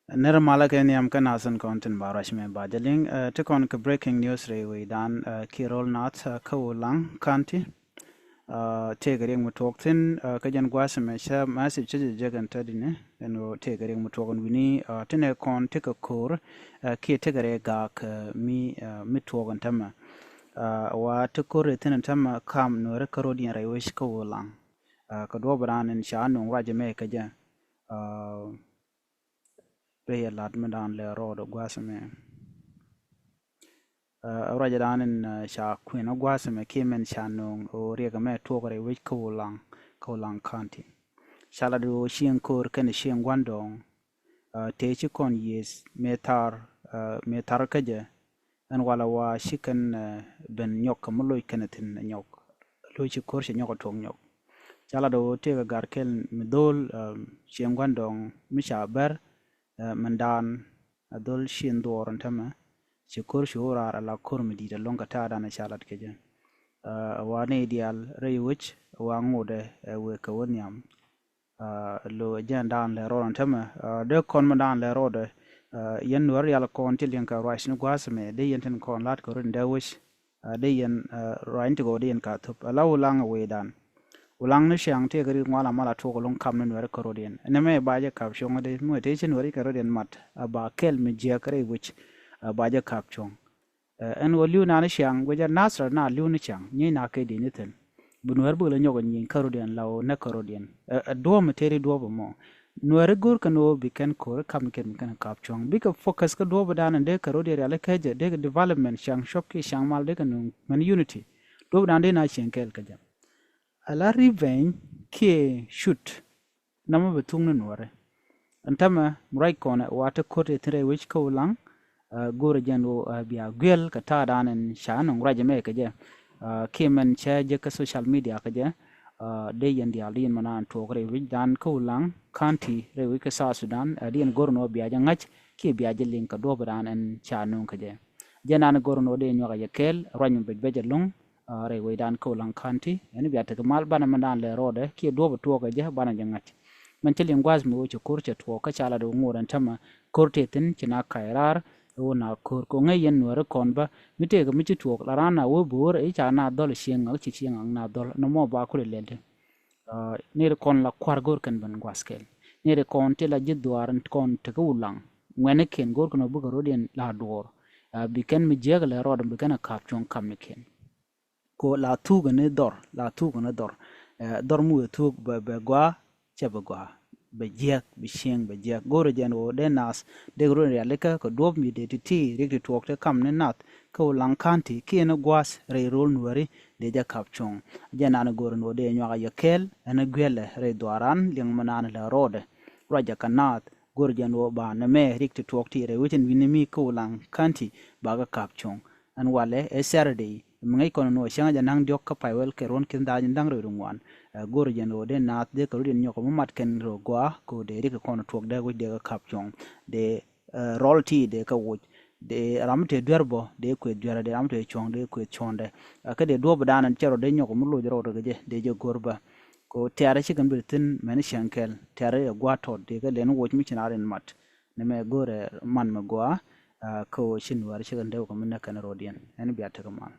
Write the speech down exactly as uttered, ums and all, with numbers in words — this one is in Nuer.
Nɛrɛ malä kɛ nhiam kä nath tin kɔn tin ba ruac mɛ ba jɛ liŋ. Ti kɔn kɛ breaking news rɛy wecdan, kiɛ ro̱l nath kä Ulaŋ County. Tëëkɛ riɛk mi tuɔɔk thi̱n kä jɛn gua̱a̱th mɛ cä message cä jɛ jek ɛn tätdinɛ ɛn ɣöö tëëkɛ riɛk mi tuɔɔk ɛn wi̱ni. Tinɛ kɔn tekɛ ko̱r kiɛ tekɛ rɛy gaak mi mi tuɔɔk ɛn tämɛ. Wa ti ko̱r rɛy thi̱n ɛn tämɛ kam nuɛri kä ro̱d yɛn rɛy wec kä Ulaŋ. Kɛ duɔ̱ɔ̱p raan in ca nuŋ ruac ɛmɛ kä jɛ. Rɛy ɛ lat mi daan lɛ rɔɔdɛ gua̱a̱th ɛmɛ. Ruacɛ daan in ca kuën ɔ gua̱a̱th ɛmɛ kiɛ mɛn ca nööŋ ɣöö riɛk ɛmɛ tuɔɔk rɛy wec kä Ulaŋ, kä Ulaŋ County. Ca lat ɣöö cieŋ ko̱r kɛnɛ cieŋ gua̱ndɔɔŋ tëë ci kɔn yiëëth mëë thar, mëë thar kä jɛ. Ɛn walɛ wa ci kɛn ben nyɔk kɛ mi loc kɛn thi̱n nyɔk. Loc ci ko̱r cɛ nyɔk ɛ tuɔk nyɔk. Ca lat ɣöö tëëkɛ gar kɛl mi dho̱o̱l cieŋ gua̱ndɔɔŋ mi ca bär mɛn daan a dhol cieŋ dhuɔɔr ɛn tämɛ. Ci ko̱r ci wä raar ala ko̱r mi di̱i̱t ɛlɔ̱ŋ kɛ ta̱a̱dan ca lat kɛ jɛ. Wa nɛy diaal rɛy wec wa ŋotdɛ ɛ wëë kɛ wä nhiam. Lo jɛn daan lɛ rɔɔdɛ ɛn tämɛ dee kɔn mi daan lɛ rɔɔdɛ. Yɛn nuɛr rial kɔn ti liɛŋ kɛ ruac ni gua̱a̱th mɛ dee yɛn tin kɔn la̱t kɛ run dee wec. Dee yɛn ruac ni ti gɔw dee yɛn ka thop ala Ulaŋ ɛ wecdan. Ulaŋ ni ciaŋ tëëkɛ ri ŋual amal a tuɔk ɛlɔ̱ŋ kam ni nuɛr kɛ rɔɔdiɛn ɛn ɛmɛ ba jɛ kap cuɔ̱ŋ dee mi wee tëë ci nuɛr kɛ rɔɔdiɛn mat a ba kɛl mi jiäk rɛy wec. A ba jɛ kap cuɔ̱ŋ. Ɛn ɣöö li̱w naan ciaŋ guicɛ Nathɛrɛth na li̱w ni ciaŋ nyieny na kɛ di̱n i̱ thil. Bi nuɛɛr bikɛ lɛ nyɔk ɛ nyieny kärɔ̱diɛn la ɣöö näk kärɔ̱diɛn. Ɛ duɔ̱ɔ̱p mi tëëri duɔ̱ɔ̱p ɛmɔ nuɛɛri go̱o̱r kɛn ɣöö bi kɛn ko̱ri kam kɛn mi kɛn ka̱p cuɔ̱ŋ bikɛ focus kä duɔ̱ɔ̱p dan in dee kärɔ̱diɛn riali kecɛ dee kɛ development ciaŋ cɔk kiɛ ciaŋ mal dee kɛ nuŋ mɛn unity. Duɔ̱ɔ̱p dan dee na cieŋ kɛɛl kä jɛ. Ala revenge kiɛ shoot. Namɔ bɛ thuk ni nuɔrɛ. Ɛn tämɛ mi ruac kɔnɛ wa te ko̱r tëë thi̱n rɛy wec kä Ulaŋ. Go̱o̱rɛ jɛn ɣöö bia guiɛl kɛ ta̱a̱dan ɛn ca nɔŋ ruac ɛmɛ kɛ jɛ. Kiɛ mɛn cɛ jɛ kä social media kɛ jɛ. Dee yɛn diaal di yɛn mɛ naan tuɔɔk rɛy wecdan kä Ulaŋ County rɛy wec kä South Sudan. Di yɛn go̱r nɔ bia jɛ ŋa̱c kiɛ bia jɛ liŋ kɛ duɔ̱ɔ̱pdan ɛn ca nööŋ kɛ jɛ. Jɛ naan go̱r nɔ dee nyuak a jɛ kɛɛl ruac mi bɛc bɛc ɛlɔ̱ŋ. Rɛy wecdan kä Ulaŋ County ɛn bia tekɛ mal banɛ mɛn daan lɛ rɔɔdɛ kiɛ duɔ̱ɔ̱p tuɔɔk kɛ jɛ banɛ jɛ ŋa̱c. Mɛn cä liŋ gua̱a̱th mi wee cɛ ko̱r cɛ tuɔɔk kä ca lat wä ŋo̱o̱r ɛn tämɛ ko̱r tëë thi̱n ci na ka̱c raar. Wä na ko̱r kɛ ŋäc yɛn nuɛɛri kɔn bä mi tëëkɛ mi ci tuɔɔk la raan na wee bo̱o̱r i̱ ca na dhɔl cieŋ ŋak ci cieŋ ŋak na dhɔl nɔmɔ ba kulɛ lɛl ti. Niri kɔn la kua̱r go̱o̱r kɛn ben gua̱a̱th kɛl niri kɔn ti la ji̱ dhuaar kɔn tekä Ulaŋ ŋuɛnikiɛn go̱o̱r kɛn wä bikɛ ro̱diɛn la duɔɔr. Bi kɛn mi jiäk lɛ rɔɔd bi kɛn a ka̱p cuɔ̱ŋ kamnikiɛn. Ko la thuk ni dhɔr la thuk ni dhɔr. Dhɔr mi wee thuk bɛ bɛ gɔaa cɛ bɛ gɔaa. Bɛ jiɛk bɛ cieŋ bɛ jiɛk go̱o̱rɛ jɛn ɣöö dee nath dee run rialikä kɛ duɔ̱p mi dee ti ti rik ti tuɔɔk ti kam ni nath. Kä Ulaŋ County kiɛ ni gua̱a̱th rɛy ro̱l nuääri dee jɛ ka̱p cuɔ̱ŋ. Jɛn an go̱o̱rɛ ni ɣöö dee nyuak a yɛ kɛɛl ɛn guiɛlɛ rɛy dhuaaran liɛŋ mi naan lɛ rɔɔdɛ. Ruacɛ kɛ naath go̱o̱rɛ jɛn ɣöö ba nɛmɛ rik ti tuɔɔk ti rɛy wecin wi̱ni mi kä Ulaŋ County ba kɛ ka̱p cuɔ̱ŋ. Ɛn walɛ ɛ Saturday mi ŋäc kɔn nuɔ cäŋ jɛ naŋ diɔ̱k kä pay wɛl kɛ ruɔ̱n ki̱n da̱a̱ jɛ da̱ŋ rɛw ri ŋuan. Go̱o̱r jɛn ɣöö dee naath dee kɛ rut yɛn nyɔk mi mat kɛn rɔ gɔaa kɛ ɣöö dee rik kɔn tuɔk dee wec dee kɛ ka̱p cuɔ̱ŋ. Dee rɔl ti dee kɛ woc. Dee ram mi tëë duer bɔ dee kueth duer dee ram mi tëë cuɔ̱ŋ dee kueth cuɔ̱ŋdɛ. Kä dee duɔ̱ɔ̱p dan cɛ rɔ dee nyɔk mi loc rɔ rɔ kɛ jɛ dee jɛ go̱o̱r bä. Kɛ ɣöö tiarɛ cikɛn bi thi̱n mɛn cäŋ kɛl tiarɛ ɛ gua̱a̱t tɔt dee kɛ lɛn woc mi ci na rin mat. Nɛmɛ go̱o̱rɛ man mɛ gɔaa. Kä ɣöö ci nuäär cikɛn dee wä kɛ mi näk kɛn rɔɔdiɛn ɛn bia tekɛ mal.